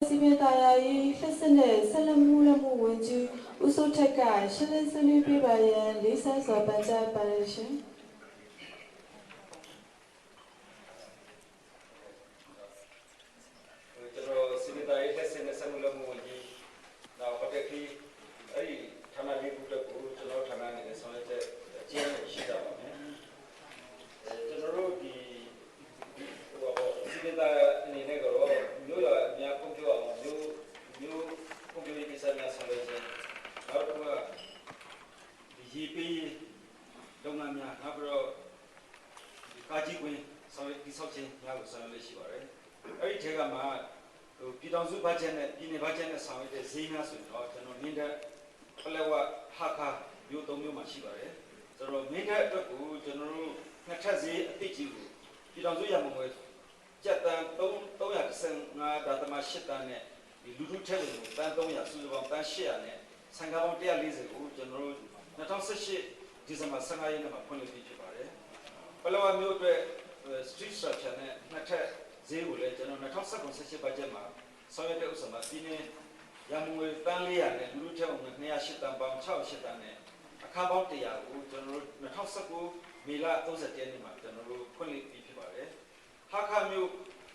စည်ပင်သာယာရေးလျှပ်စစ်နဲ့ဆက်လက်မှုလက်မှုဝန်ကြီးဦးစိုးထက်ကရှင်းလင်းဆွေးနွေးပေးပါရန်လေးစားစွာပန်ကြားပါတယ်ရှင် ကျွန်တော်စည်ပင်သာရေးလျှပ်စစ်နဲ့ဆက်မှုလက်မှုဝန်ကြီးနောက်ဟိုတယ်ခီးအဲ့ဒီဌာနလေးခုတက်ကိုကျွန်တော်ဌာနအနေနဲ့ဆောင်ရွက်တဲ့အကျဉ်းကိုရှိကြပါမယ်အဲကျွန်တော်တို့ဒီဟိုပါပေါ့စည်ပင်သာအနေနဲ့ကတော့မြို့ရွာအများဖွံ့ဖြိုးအောင်မြို့မြို့ဖွံ့ဖြိုးရေးကိစ္စများဆောင်ရွက်ခြင်းနောက်တစ်ခုကဒီရေပေးလုပ်ငန်းများနောက်ပြီးတော့ဒီကာကြီးကွင်းဆောင်ရွက်ဒီဆောက်ခြင်းများကိုဆောင်ရွက်လို့ရှိပါတယ်အဲ့ဒီထဲကမှဟိုပြည်တော်စုဘတ်ဂျက်နဲ့ပြည်နယ်ဘတ်ဂျက်နဲ့ဆောင်ရွက်တဲ့ဈေးများဆိုရင်တော့ကျွန်တော်နင်းတဲ့ပလက်ဝဟာခါမြို့သုံးမြို့မှာရှိပါတယ်ဆိုတော့နင်းတဲ့အတွက်ကိုကျွန်တော်တို့နှစ်ထပ်ဈေးအသစ်ကြီးကိုပြည်တော်စုရမငွေကျပ်တန်3 315ဒါသမ8တန်းနဲ့ဒီလူထုထက်ဝင်ကိုတန်း300စုစုပေါင်းတန်း800နဲ့ဆန်ကားပေါင်း140ကိုကျွန်တော်တို့2018ဒီဇင်ဘာ15ရက်နေ့မှာဖွင့်လှစ်ပြီးဖြစ်ပါတယ်ပလောဝမြို့အတွက် street structure နဲ့နှစ်ထပ်ဈေးကိုလည်းကျွန်တော်2019 18ဘတ်ဂျက်မှာဆောင်ရွက်တဲ့ဥစ္စာမှာပြည်နယ်ရန်ကုန်ငွေတန်း400နဲ့လူလူထက်ဝင်ငွေ208တန်းပေါင်း608တန်းနဲ့အခါပေါင်း100ကိုကျွန်တော်တို့2019မေလ31ရက်နေ့မှာကျွန်တော်တို့ဖွင့်လှစ်ပြီးဖြစ်ပါတယ်ဟာခမြို့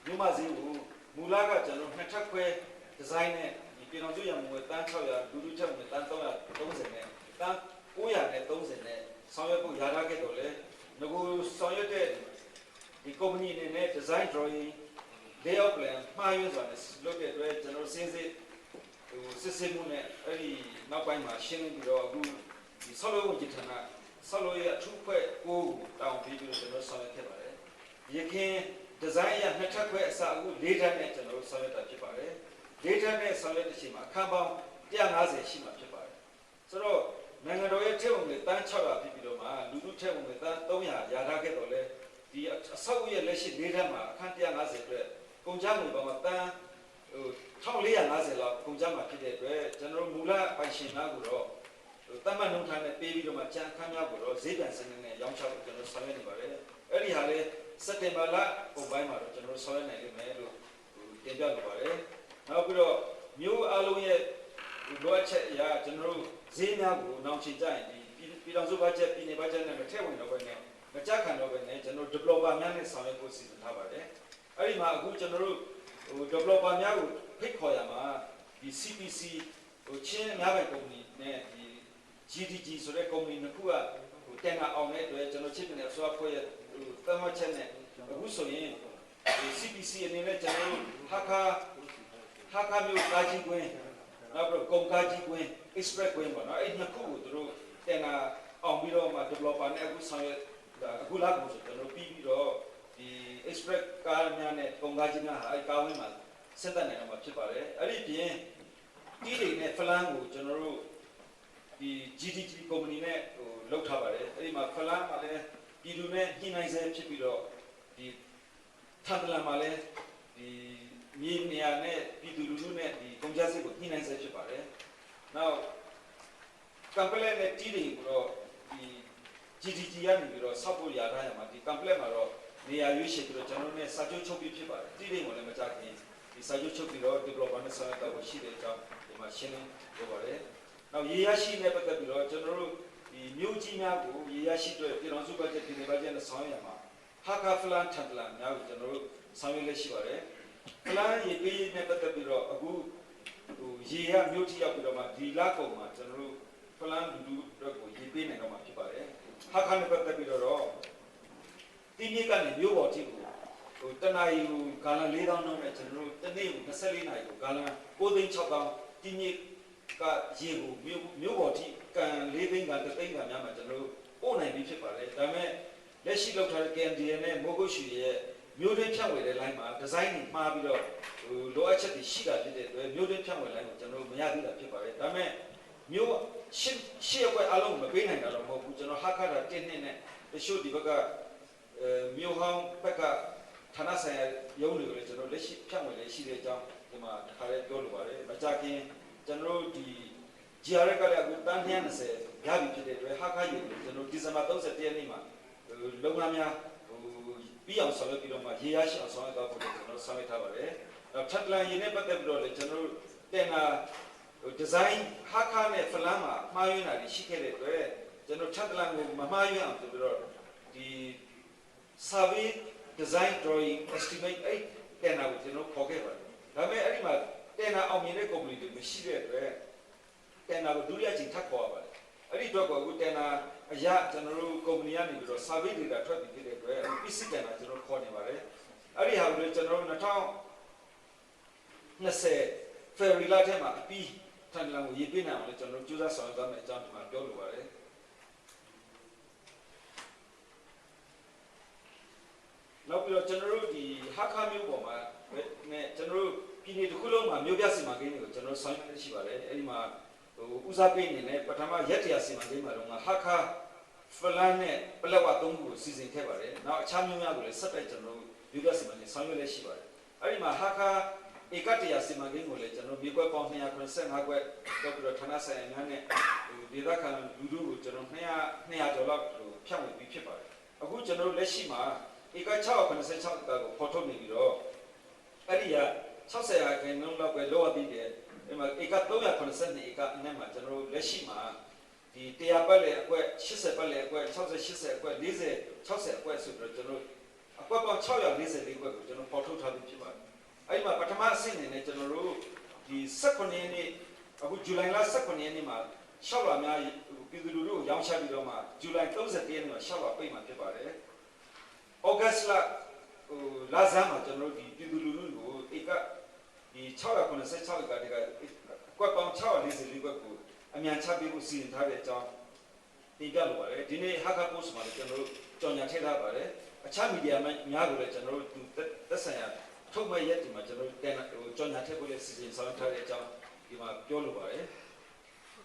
မြို့မဈေးကိုမူလကကျွန်တော်နှစ်ထပ်ခွဲဒီဇိုင်းနဲ့ဒီပြည်တော်စုရန်ကုန်ငွေတန်း600လူလူထက်ဝင်တန်း330နဲ့တန်း930နဲ့ဆောင်ရွက်ဖို့ရထားခဲ့တော့လေငကိုဆောင်ရွက်တဲ့ဒီ company အနေနဲ့ design drawing layout plan မှားယွင်းစွာနဲ့လုပ်တဲ့အတွက်ကျွန်တော်စင်းစစ်ဟိုစစ်စစ်မှုနဲ့အဲ့ဒီနောက်ပိုင်းမှာရှင်းလင်းပြီးတော့အခုဒီဆောက်လုပ်ဝန်ကြီးဌာနဆောက်လုပ်ရေးအထူးဖွဲ့ကိုတောင်းပြီးပြီးတော့ကျွန်တော်ဆောင်ရွက်ခဲ့ပါတယ်။ရခင်ဒီဇိုင်းရနှစ်ထပ်ခွဲအစအခု၄ထပ်နဲ့ကျွန်တော်တို့ဆောင်ရွက်တာဖြစ်ပါတယ်။၄ထပ်နဲ့ဆောင်ရွက်တဲ့အချိန်မှာအခန်းပေါင်း150ရှိမှာဖြစ်ပါတယ်။ဆိုတော့နိုင်ငံတော်ရဲ့ထဲဝင်ငွေတန်း600ဖြစ်ပြီးတော့မှလူထုထဲဝင်ငွေတန်း300ရာထားခဲ့တော့လဲဒီအဆောက်အဦရဲ့လက်ရှိ၄ထပ်မှာအခန်း150အတွက်ကုန်ကျငွေပေါင်းတန်းဟို1450လောက်ကုန်ကျမှာဖြစ်တဲ့အတွက်ကျွန်တော်တို့မူလပိုင်ရှင်များကိုတော့ဟိုတတ်မှတ်နှုန်းထားနဲ့ပေးပြီးတော့မှကြံအခန်းများကိုတော့ဈေးပြန်စနစ်နဲ့ရောင်းချဖို့ကျွန်တော်ဆောင်ရွက်နေပါတယ်။အဲ့ဒီဟာလဲစက်တင်ဘာလပုံပိုင်းမှာတော့ကျွန်တော်တို့ဆောင်ရွက်နိုင်လိမ့်မယ်လို့ဟိုတင်ပြလိုပါတယ်။နောက်ပြီးတော့မျိုးအလုံးရဲ့လိုအပ်ချက်အရာကျွန်တော်တို့ဈေးများကိုနောက်ချိန်ကျရင်ဒီပြည်တော်စုဘတ်ဂျက်ပြည်နယ်ဘတ်ဂျက်နဲ့မထည့်ဝင်တော့ဘဲနဲ့မကြခံတော့ဘဲနဲ့ကျွန်တော် developer များနဲ့ဆောင်ရွက်ဖို့စီစဉ်ထားပါတယ်။အဲ့ဒီမှာအခုကျွန်တော်တို့ဟို developer များကိုဖိတ်ခေါ်ရမှာဒီ CPC ဟိုချင်းအများပိုင်ကုမ္ပဏီနဲ့ဒီ GDG ဆိုတဲ့ကုမ္ပဏီနှစ်ခုကဟိုတန်တာအောင်တဲ့အတွက်ကျွန်တော်ချစ်တဲ့အစိုးရဖွဲ့ရဲ့ဟိုသတ်မှတ်ချက်နဲ့အခုဆိုရင်ဒီ CPC အနေနဲ့ကျွန်တော်တို့ဟာခါဟာခါမျိုးကာကြီးကွင်းနောက်ပြီးတော့ကုန်ကားကြီးကွင်း express ကွင်းပေါ့နော်အဲ့နှစ်ခုကိုသူတို့တန်တာအောင်ပြီးတော့မှ developer နဲ့အခုဆောင်ရွက်အခုလာကုန်ဆိုကျွန်တော်ပြီးပြီးတော့ဒီ express ကားများနဲ့ကုန်ကားကြီးများဟာအဲ့ကားဝင်းမှာဆက်သက်နိုင်တော့မှာဖြစ်ပါတယ်အဲ့ဒီပြင်တီးတွေနဲ့ဖလန်းကိုကျွန်တော်တို့ဒီ GDG company နဲ့ဟိုလောက်ထားပါတယ်အဲ့ဒီမှာဖလန်းမှာလည်းပြည်သူနဲ့ညှိနှိုင်းဆဲဖြစ်ပြီးတော့ဒီထန်တလန်မှာလည်းဒီမြေနေရာနဲ့ပြည်သူလူထုနဲ့ဒီကုန်ကြမ်းစစ်ကိုညှိနှိုင်းဆဲဖြစ်ပါတယ်နောက်ကမ်ပလက်နဲ့တီးတွေကိုတော့ဒီ GDG ကနေပြီးတော့ဆောက်ဖို့ရထားရမှာဒီကမ်ပလက်မှာတော့နေရာရွေးချယ်ပြီးတော့ကျွန်တော်တို့ ਨੇ စာချုပ်ချုပ်ပြီးဖြစ်ပါတယ်တီးတွေကိုလည်းမကြခင်ဒီစာချုပ်ချုပ်ပြီးတော့ developer နဲ့ဆောင်ရွက်တော့ရှိတဲ့အကြောင်းဒီမှာရှင်းလင်းပြောပါတယ်နောက်ရေရရှိနဲ့ပတ်သက်ပြီးတော့ကျွန်တော်တို့ဒီမြို့ကြီးများကိုရေရရှိတဲ့ပြည်တော်စုဘတ်ဂျက်ပြည်နယ်ဘတ်ဂျက်နဲ့ဆောင်ရွက်ရမှာဟာကာဖလန်ထန်တလန်များကိုကျွန်တော်တို့ဆောင်ရွက်လက်ရှိပါတယ်ဖလန်ရေပေးနဲ့ပတ်သက်ပြီးတော့အခုဟိုရေရမြို့ကြီးရောက်ပြီးတော့မှဒီလကုန်မှာကျွန်တော်တို့ဖလန်လူလူအတွက်ကိုရေပေးနိုင်တော့မှာဖြစ်ပါတယ်ဟာခါနဲ့ပတ်သက်ပြီးတော့တင်းမြစ်ကနေမြို့ပေါ်ထိကိုဟိုတနာရီကိုဂါလန်4000နှုန်းနဲ့ကျွန်တော်တို့တနေ့ကို24နာရီကိုဂါလန်9,6000တင်းမြစ်ကရေကိုမြို့မြို့ပေါ်ထိကန်၄သိန်းကန်3သိန်းကန်များမှာကျွန်တော်တို့ပို့နိုင်ပြီဖြစ်ပါတယ်ဒါပေမဲ့လက်ရှိလောက်ထားတဲ့ KMDN နဲ့မိုးကုတ်ရွှေရဲ့မြို့တွင်းဖြန့်ဝေတဲ့ line မှာဒီဇိုင်းတွေမှားပြီးတော့ဟိုလိုအပ်ချက်တွေရှိတာဖြစ်တဲ့အတွက်မြို့တွင်းဖြန့်ဝေ line ကိုကျွန်တော်တို့မရသေးတာဖြစ်ပါတယ်ဒါပေမဲ့မြို့ရှစ်ရှစ်ရက်အလုံးမပေးနိုင်တာတော့မဟုတ်ဘူးကျွန်တော်ဟာခါတာတင်းနှစ်နဲ့တချို့ဒီဘက်ကအဲမြို့ဟောင်းဘက်ကဌာနဆိုင်ရာရုံးတွေကိုလည်းကျွန်တော်လက်ရှိဖြန့်ဝေလည်းရှိတဲ့အကြောင်းဒီမှာတခါလေးပြောလိုပါတယ်မကြခင်ကျွန်တော်တို့ဒီ GR ကလည်းအခုတန်း220ရပြီဖြစ်တဲ့အတွက်ဟာခါယူကိုကျွန်တော်ဒီဇင်ဘာ31ရက်နေ့မှာလုပ်ငန်းများဟိုပြီးအောင်ဆောင်ရွက်ပြီးတော့မှရေရရှိအောင်ဆောင်ရွက်သွားဖို့ကျွန်တော်ဆောင်ရွက်ထားပါတယ်။ နောက်ထပ်လန်ရင်းနဲ့ပတ်သက်ပြီးတော့လည်းကျွန်တော်တို့တင်တာဒီဇိုင်းဟာခါနဲ့ဖလန်းမှာမှားယွင်းတာတွေရှိခဲ့တဲ့အတွက်ကျွန်တော်ထပ်လန်ကိုမမှားယွင်းအောင်ဆိုပြီးတော့ဒီ survey design drawing estimate အဲ့တင်တာကိုကျွန်တော်ခေါ်ခဲ့ပါတယ်။ဒါပေမဲ့အဲ့ဒီမှာတင်တာအောင်မြင်တဲ့ company တွေမရှိတဲ့အတွက်တင်တာကိုဒုတိယချိန်ထပ်ခေါ်ရပါတယ်။အဲ့ဒီတော့ကအခုတင်တာအရာကျွန်တော်တို့ company ကနေပြီးတော့ survey data ထွက်ပြီးဖြစ်တဲ့အတွက်အခု PC တင်တာကျွန်တော်ခေါ်နေပါတယ်။အဲ့ဒီဟာကိုလည်းကျွန်တော်တို့2020 February လထဲမှာအပြီးထန်လန်ကိုရေးပြနိုင်အောင်လည်းကျွန်တော်တို့ကြိုးစားဆောင်ရွက်သွားမယ့်အကြောင်းဒီမှာပြောလိုပါတယ်။နောက်ပြီးတော့ကျွန်တော်တို့ဒီဟာခါမျိုးပေါ်မှာနဲ့ကျွန်တော်တို့ပြည်နယ်တစ်ခုလုံးမှာမြို့ပြစီမံကိန်းတွေကိုကျွန်တော်ဆောင်ရွက်နေရှိပါတယ်။အဲဒီမှာဟိုဦးစားပေးအနေနဲ့ပထမရက်တရာစီမံကိန်းမှာတော့ဟာခါဖလန်နဲ့ပလက်ဝသုံးခုကိုစီစဉ်ခဲ့ပါတယ်။နောက်အခြားမျိုးများကိုလည်းဆက်တိုက်ကျွန်တော်တို့မြို့ပြစီမံကိန်းဆောင်ရွက်လက်ရှိပါတယ်။အဲဒီမှာဟာခါဧကတရာစီမံကိန်းကိုလည်းကျွန်တော်မြေကွက်ပေါင်း285ကွက်တော့ပြီးတော့ဌာနဆိုင်ရာများနဲ့ဟိုဒေသခံလူထုကိုကျွန်တော်200 200ကျော်လောက်ဟိုဖြန့်ဝေပြီးဖြစ်ပါတယ်။အခုကျွန်တော်တို့လက်ရှိမှာဧက686ကကိုဖော်ထုတ်နေပြီးတော့အဲ့ဒီက60ရာခိုင်နှုန်းလောက်ပဲလောရသေးတယ်။ဒီမှာဧက382ဧကအနက်မှာကျွန်တော်တို့လက်ရှိမှာဒီ100ပတ်လေအကွက်80ပတ်လေအကွက်60 80အကွက်40 60အကွက်ဆိုပြီးတော့ကျွန်တော်အကွက်ပေါင်း644ကွက်ကိုကျွန်တော်ဖော်ထုတ်ထားပြီးဖြစ်ပါတယ်။အဲ့ဒီမှာပထမအဆင့်အနေနဲ့ကျွန်တော်တို့ဒီ18ရက်နေ့အခုဇူလိုင်လ18ရက်နေ့မှာရှောက်လာများပြည်သူလူထုကိုရောင်းချပြီးတော့မှဇူလိုင်31ရက်နေ့မှာရှောက်လာပိတ်မှာဖြစ်ပါတယ်။ဩဂတ်လဟိုလဆန်းမှာကျွန်တော်တို့ဒီပြည်သူလူထုကိုဧကဒီ686ဧကတည်းကအကွက်ပေါင်း644ကွက်ကိုအမြန်ချပေးဖို့စီစဉ်ထားတဲ့အကြောင်းတင်ပြလိုပါတယ်ဒီနေ့ဟာကာပို့စ်မှာလည်းကျွန်တော်တို့ကြော်ညာထည့်ထားပါတယ်အခြားမီဒီယာများကိုလည်းကျွန်တော်တို့သူသက်ဆိုင်ရာထုတ်မဲ့ရက်ဒီမှာကျွန်တော်တို့တင်ဟိုကြော်ညာထည့်ဖို့လည်းစီစဉ်ဆောင်ရွက်ထားတဲ့အကြောင်းဒီမှာပြောလိုပါတယ်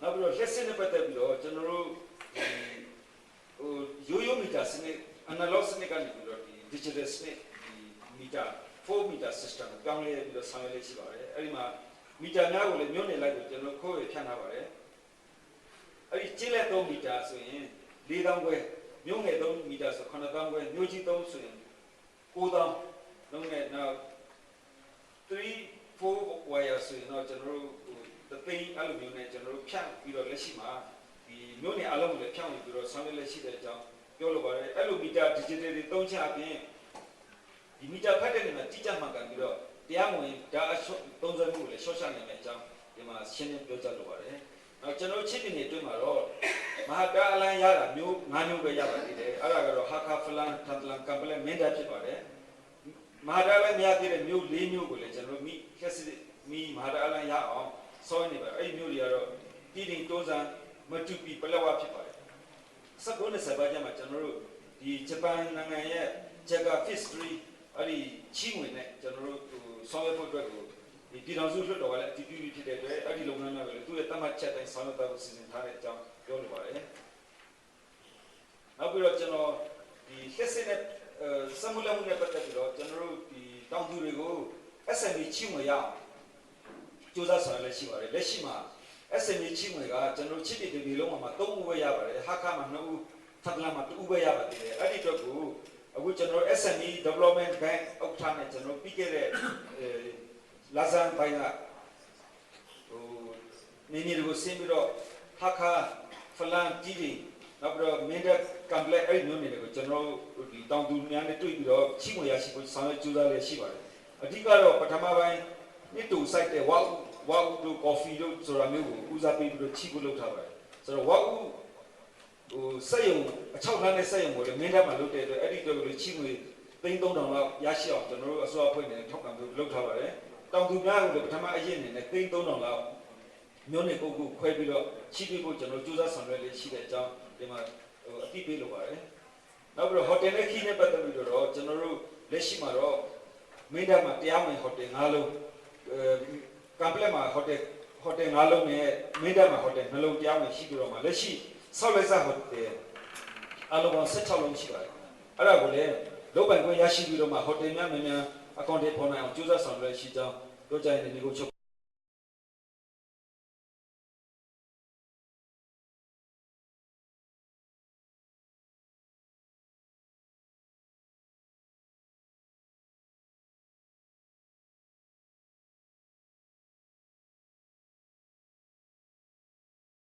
နောက်ပြီးတော့လက်စစ်နဲ့ပတ်သက်ပြီးတော့ကျွန်တော်တို့ဒီဟိုရိုးရိုးမီတာစနစ် analog စနစ်ကနေပြီးတော့ဒီ digital စနစ်ဒီမီတာ4 meter system ကိုပြောင်းလဲပြီးတော့ဆောင်ရွက်လေးရှိပါတယ်အဲ့ဒီမှာမီတာများကိုလည်းမြို့နယ်လိုက်ကိုကျွန်တော်ခိုးရဖြန့်ထားပါတယ်အဲ့ဒီကျင်းလက်3မီတာဆိုရင်4000ခွဲမြို့ငယ်3မီတာဆို9000ခွဲမြို့ကြီး3ဆိုရင်9000လုံးနဲ့နောက်3 4 wire ဆိုရင်တော့ကျွန်တော်တို့ဟိုတသိန်းအဲ့လိုမျိုးနဲ့ကျွန်တော်တို့ဖြန့်ပြီးတော့လက်ရှိမှာဒီမြို့နယ်အလုံးကိုလည်းဖြန့်ပြီးတော့ဆောင်ရွက်လက်ရှိတဲ့အကြောင်းပြောလိုပါတယ်အဲ့လိုမီတာ digital တွေသုံးချအပြင်ဒီမီတာဖတ်တဲ့နေရာမှာတိကျမှန်ကန်ပြီးတော့တရားမဝင်ဒါအသုံးစွဲမှုကိုလည်းရှော့ချနိုင်တဲ့အကြောင်းဒီမှာရှင်းလင်းပြောကြားလိုပါတယ်။နောက်ကျွန်တော်ချစ်ပြည်နယ်အတွင်းမှာတော့မဟာတာအလန်ရတာမျိုး၅မျိုးပဲရပါသေးတယ်။အဲ့ဒါကတော့ဟာခါဖလန်ထန်တလန်ကမ်ပလက်မင်းဒါဖြစ်ပါတယ်။မဟာတာအလန်များပြတဲ့မျိုး၄မျိုးကိုလည်းကျွန်တော်မိခက်စစ်မိမဟာတာအလန်ရအောင်စောနေပါတယ်။အဲ့ဒီမျိုးတွေကတော့တီတင်တွန်းစံမတူပီပလက်ဝဖြစ်ပါတယ်။19နဲ့7ပါးကျမှကျွန်တော်တို့ဒီဂျပန်နိုင်ငံရဲ့ Jagger Fish 3အဲ့ဒီချီးငွေနဲ့ကျွန်တော်တို့ဟိုဆောင်ရွက်ဖို့အတွက်ကိုဒီပြည်ထောင်စုလွှတ်တော်ကလည်းအတည်ပြုပြီးဖြစ်တဲ့အတွက်အဲ့ဒီလုပ်ငန်းများကိုလည်းသူ့ရဲ့တတ်မှတ်ချက်တိုင်းဆောင်ရွက်သွားဖို့စီစဉ်ထားတဲ့အကြောင်းပြောလိုပါတယ်။နောက်ပြီးတော့ကျွန်တော်ဒီလျှက်စစ်နဲ့အဲစက်မှုလက်မှုနဲ့ပတ်သက်ပြီးတော့ကျွန်တော်တို့ဒီတောင်သူတွေကို SME ချီးငွေရအောင်စူးစမ်းဆောင်ရွက်လက်ရှိပါတယ်လက်ရှိမှာ SME ချီးငွေကကျွန်တော်ချစ်ပြည်ပြည်လုံးမှာ3ဦးပဲရပါတယ်ဟာခါမှာ2ဦးထပ်တလမှာ2ဦးပဲရပါသေးတယ်အဲ့ဒီအတွက်ကိုအခုကျွန်တော် SME Development Bank ဥက္ကဋ္ဌနဲ့ကျွန်တော်ပြီးခဲ့တဲ့အဲလာဇန်ပိုင်းကဟိုနေနေတွေကိုဆင်းပြီးတော့ဟာခါဖလန်တီဒီနောက်ပြီးတော့မင်းဒကမ်ပလက်အဲ့ဒီမျိုးနေတွေကိုကျွန်တော်ဒီတောင်သူများနဲ့တွေ့ပြီးတော့ချိငွေရရှိဖို့ဆောင်ရွက်ကြိုးစားလျက်ရှိပါတယ်အဓိကတော့ပထမပိုင်းနှစ်တူစိုက်တဲ့ဝါဥဝါဥတို့ကော်ဖီတို့ဆိုတာမျိုးကိုဦးစားပေးပြီးတော့ချိဖို့လုပ်ထားပါတယ်ဆိုတော့ဝါဥဟိုစက်ယုံအချောက်လန်းတဲ့စက်ယုံကိုလည်းမင်းတပ်မှာလုပ်တဲ့အတွက်အဲ့ဒီအတွက်ကိုလည်းချိငွေ3000လောက်ရရှိအောင်ကျွန်တော်တို့အစိုးရဖွဲ့နေထောက်ခံပြီးလုပ်ထားပါတယ်တောင်သူများကိုလည်းပထမအရင်အနေနဲ့3000လောက်မျိုးနေကုတ်ကုတ်ခွဲပြီးတော့ချိပြဖို့ကျွန်တော်ကြိုးစားဆောင်ရွက်လေးရှိတဲ့အကြောင်းဒီမှာဟိုအသိပေးလိုပါတယ်နောက်ပြီးတော့ဟိုတယ်နဲ့ခီးနဲ့ပတ်သက်ပြီးတော့ကျွန်တော်တို့လက်ရှိမှာတော့မင်းတပ်မှာတရားဝင်ဟိုတယ်၅လုံးအဲကမ်ပလက်မှာဟိုတယ်ဟိုတယ်၅လုံးနဲ့မင်းတပ်မှာဟိုတယ်နှလုံးတရားဝင်ရှိပြီးတော့မှလက်ရှိဆောက်လက်စဟိုတယ်အလုံးပေါင်း16လုံးရှိပါတယ်အဲ့ဒါကိုလည်းလုတ်ပိုင်ခွင့်ရရှိပြီးတော့မှဟိုတယ်များများများအကောင့်တွေပေါ်နိုင်အောင်ကြိုးစားဆောင်ရွက်ရှိကြောင်းပြောကြရင်ဒီကိုချုပ်